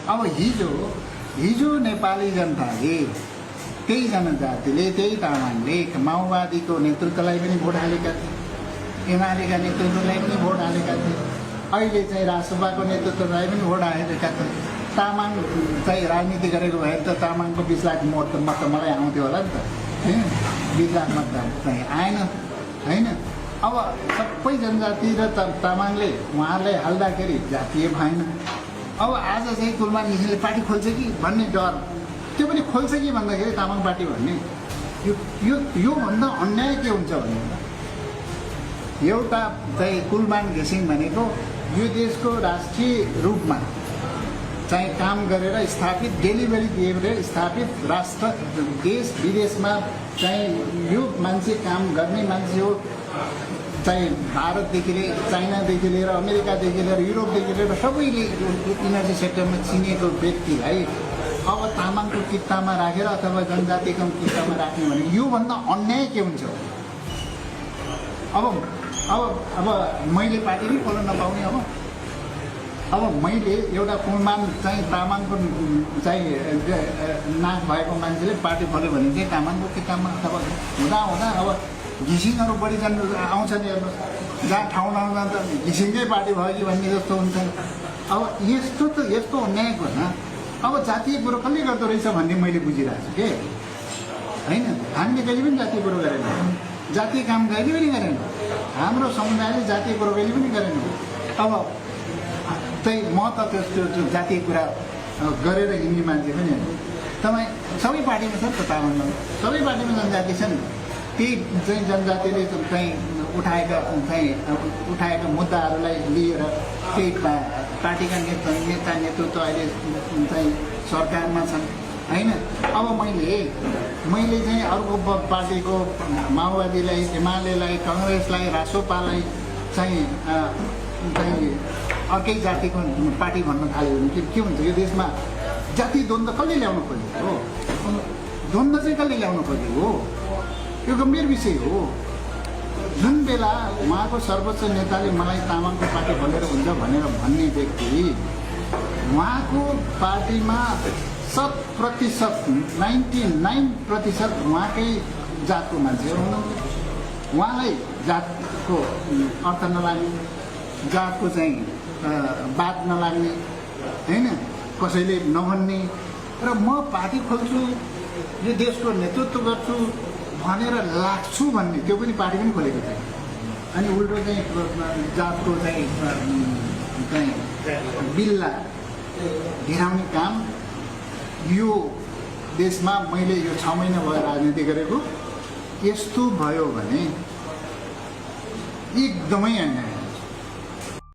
अब हिजो नेपाली जनताले त्यही जनजातिले त्यही तामाङले माओवादीको नेतृत्वलाई पनि भोट हालेका थिए, एमालेका नेतृत्वलाई पनि भोट हालेका थिए, अहिले चाहिँ राजसभाको नेतृत्वलाई पनि भोट हालेका थिए। तामाङ चाहिँ राजनीति गरेको भए त तामाङको 20 लाख मत त मलाई आउँथ्यो होला नि त, 20 लाख मत चाहिँ आएन होइन। अब सबै जनजाति र तामाङले उहाँहरूलाई हाल्दाखेरि जातीय भएन। अब आज चाहिँ कुलमान घिसिङले पार्टी खोल्छ कि भन्ने डर, त्यो पनि खोल्छ कि भन्दाखेरि तामाङ पार्टी भन्ने योभन्दा अन्याय के हुन्छ भने एउटा चाहिँ कुलमान घिसिङ भनेको यो देशको राष्ट्रिय रूपमा चाहिँ काम गरेर स्थापित डेलिभरी दिएर स्थापित राष्ट्र देश विदेशमा चाहिँ यो मान्छे काम गर्ने मान्छे हो। चाहिँ भारतदेखि लिएर चाइनादेखि लिएर अमेरिकादेखि लिएर युरोपदेखि लिएर सबैले इनर्जी सेक्टरमा चिनेको व्यक्तिलाई अब तामाङको कित्तामा राखेर अथवा जनजातिको कित्तामा राख्ने भने योभन्दा अन्याय के हुन्छ। अब मैले पार्टी नै खोल्न नपाउने। अब मैले एउटा कुलमान चाहिँ तामाङको चाहिँ नाक भएको मान्छेले पार्टी खोल्यो भने चाहिँ तामाङको किताबमा अथवा हुँदा अब घिसिङहरू बढी आउँछन्। हेर्नुहोस्, जहाँ ठाउँ त घिसिङकै पार्टी भयो कि भन्ने जस्तो हुन्छ। अब यस्तो अन्यायको होइन। अब जातीय कुरो कसले गर्दो रहेछ भन्ने मैले बुझिरहेको छु के होइन। हामीले कहिले पनि जातीय कुरो गरेन, जातीय काम कहिले पनि गरेन। हाम्रो समुदायले जातीय कुरो कहिले पनि गरेन। अब त्यही म त त्यो जातीय कुरा गरेर हिँड्ने मान्छे पनि होइन। तपाईँ सबै पार्टीमा छ नि त, तामाङमा सबै पार्टीमा जनजाति छ नि। ती चाहिँ जनजातिले चाहिँ उठाएका मुद्दाहरूलाई लिएर केही पार्टीका नेता नेतृत्व अहिले चाहिँ सरकारमा छन् होइन। अब मैले चाहिँ अर्को पार्टीको माओवादीलाई, एमालेलाई, काङ्ग्रेसलाई, रासोपालाई चाहिँ अर्कै जातिको पार्टी भन्न थाल्यो भने के हुन्छ। यो देशमा जाति द्वन्द्व कसले ल्याउनु खोजेको हो? द्वन्द्व चाहिँ कसले ल्याउनु खोजेको हो? यो गम्भीर विषय हो। जुन बेला उहाँको सर्वोच्च नेताले मलाई तामाङको पार्टी खोलेर हुन्छ भनेर भन्ने व्यक्ति उहाँको पार्टीमा 100% 99% उहाँकै जातको मान्छेहरू हुनुहुन्थ्यो। उहाँलाई जातको अर्थ नलाग्ने, जातको चाहिँ बात नलाग्ने होइन, कसैले नभन्ने र म पार्टी खोल्छु, यो देशको नेतृत्व गर्छु भनेर लाग्छु भन्ने त्यो पनि पार्टी पनि खोलेको थियो। अनि उल्टो चाहिँ जातको चाहिँ बिल्ला गिराउने काम यो देशमा मैले यो 6 महिना भयो राजनीति गरेको, यस्तो भयो भने एकदमै अन्याय।